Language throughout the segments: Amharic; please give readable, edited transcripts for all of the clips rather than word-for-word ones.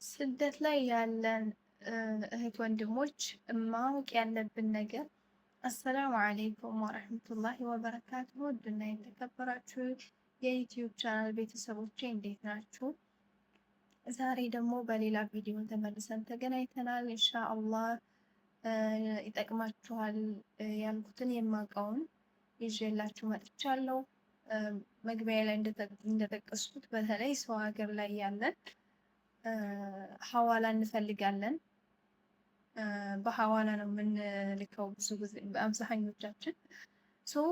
ስደት ላይ ያለን እህት ወንድሞች ማወቅ ያለብን ነገር። السلام عليكم ورحمة الله وبركاته። ውድና የተከበራችሁ የዩቲዩብ ቻናል ቤተሰቦቼ እንዴት ናችሁ? ዛሬ ደግሞ በሌላ ቪዲዮ ተመልሰን ተገናኝተናል። ኢንሻአላህ ይጠቅማችኋል ያልኩትን የማውቀውን ይዤላችሁ መጥቻለሁ። መግቢያ ላይ እንደጠቀስኩት በተለይ ሰው ሀገር ላይ ያለን ሀዋላ እንፈልጋለን። በሀዋላ ነው የምንልከው ብዙ ጊዜ አብዛኞቻችን። So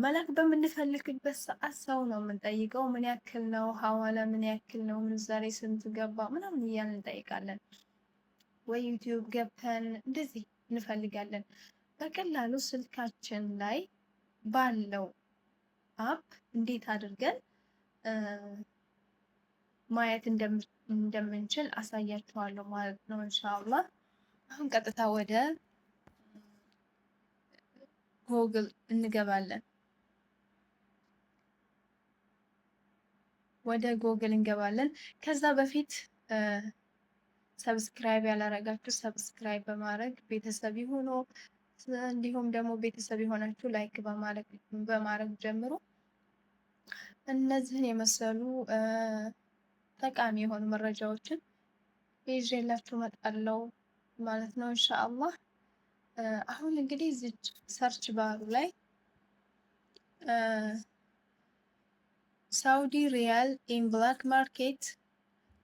መላክ በምንፈልግበት ሰዓት ሰው ነው የምንጠይቀው። ምን ያክል ነው ሀዋላ፣ ምን ያክል ነው ምንዛሬ፣ ስንት ገባ ምናምን እያልን እንጠይቃለን። ወይ ዩቲዩብ ገብተን እንደዚህ እንፈልጋለን። በቀላሉ ስልካችን ላይ ባለው app እንዴት አድርገን ማየት እንደምንችል አሳያችኋለሁ ማለት ነው ኢንሻአላህ። አሁን ቀጥታ ወደ ጎግል እንገባለን። ወደ ጎግል እንገባለን። ከዛ በፊት subscribe ያላረጋችሁ subscribe በማድረግ ቤተሰብ ይሁኑ። እንዲሁም ደግሞ ቤተሰብ የሆናችሁ like በማድረግ ጀምሩ። እነዚህን የመሰሉ ጠቃሚ የሆኑ መረጃዎችን ይዤላችሁ እመጣለሁ ማለት ነው ኢንሻአላህ። አሁን እንግዲህ እዚች search bar ኡ ላይ Saudi riyal in black market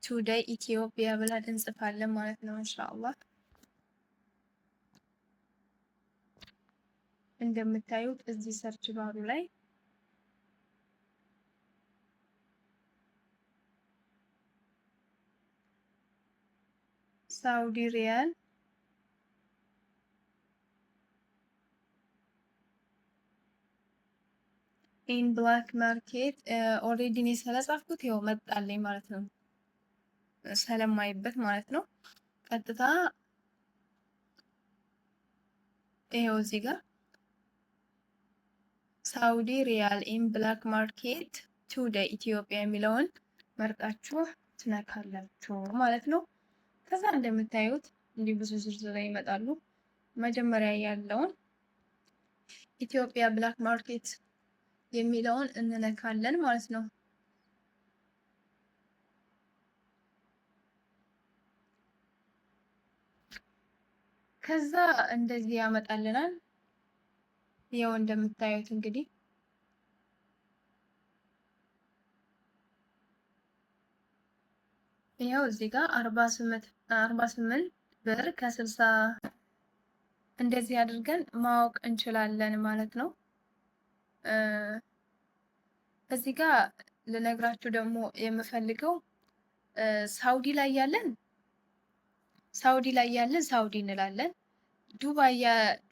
today ኢትዮጵያ ብለን እንጽፋለን ማለት ነው ኢንሻአላህ። እንደምታዩት እዚህ search bar ኡ ላይ Saudi riyal in black market already እኔ ስለጻፍኩት ይኸው መጣልኝ ማለት ነው፣ ስለማይበት ማለት ነው። ቀጥታ ይኸው እዚህ ጋር Saudi riyal in black market today ኢትዮጵያ የሚለውን መርጣችሁ ትነካላችሁ ማለት ነው። ከዛ እንደምታዩት እንዲህ ብዙ ዝርዝር ይመጣሉ። መጀመሪያ ያለውን ኢትዮጵያ black market የሚለውን እንነካለን ማለት ነው። ከዛ እንደዚህ ያመጣልናል። ያው እንደምታዩት እንግዲህ ይኸው እዚህ ጋር 48 ብር ከ60 እንደዚህ አድርገን ማወቅ እንችላለን ማለት ነው። እዚህ ጋር ልነግራችሁ ደግሞ የምፈልገው ሳውዲ ላይ ያለን ሳውዲ እንላለን።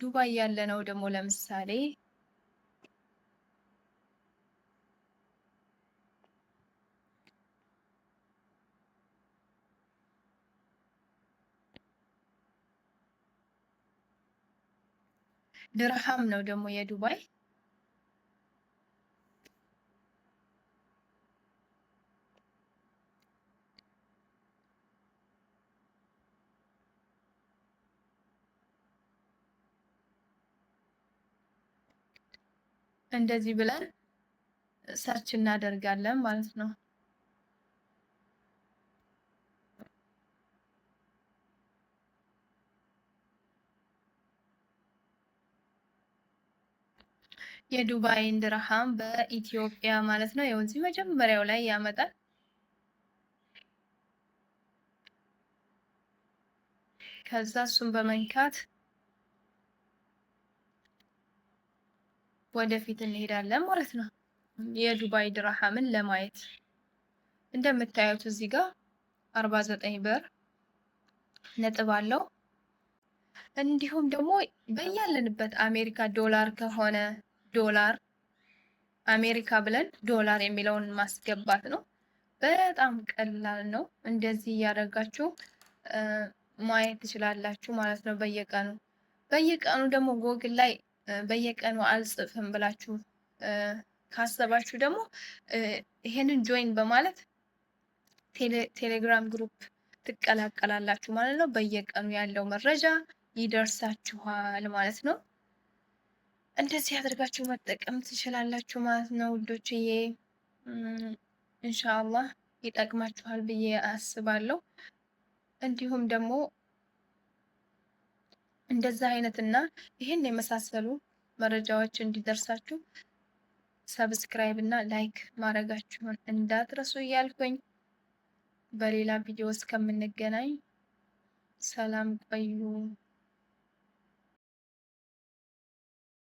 ዱባይ ያለ ነው ደግሞ ለምሳሌ ድርሃም ነው ደግሞ የዱባይ። እንደዚህ ብለን search እናደርጋለን ማለት ነው። የዱባይን ድርሃም በኢትዮጵያ ማለት ነው። ይኸው እዚህ መጀመሪያው ላይ ያመጣል። ከዛ እሱን በመንካት ወደፊት እንሄዳለን ማለት ነው። የዱባይ ድርሃምን ለማየት እንደምታዩት እዚህ ጋር 49 ብር ነጥብ አለው። እንዲሁም ደግሞ በያለንበት አሜሪካ ዶላር ከሆነ ዶላር አሜሪካ ብለን ዶላር የሚለውን ማስገባት ነው። በጣም ቀላል ነው። እንደዚህ እያደረጋችሁ ማየት ትችላላችሁ ማለት ነው። በየቀኑ በየቀኑ ደግሞ ጎግል ላይ በየቀኑ አልጽፍም ብላችሁ ካሰባችሁ ደግሞ ይሄንን join በማለት ቴሌግራም group ትቀላቀላላችሁ ማለት ነው። በየቀኑ ያለው መረጃ ይደርሳችኋል ማለት ነው። እንደዚህ አድርጋችሁ መጠቀም ትችላላችሁ ማለት ነው ውዶችዬ። ኢንሻአላህ ይጠቅማችኋል ብዬ አስባለሁ። እንዲሁም ደግሞ እንደዛ አይነት እና ይህን የመሳሰሉ መረጃዎች እንዲደርሳችሁ subscribe እና like ማድረጋችሁን እንዳትረሱ እያልኩኝ በሌላ ቪዲዮ እስከምንገናኝ ሰላም ቆዩ።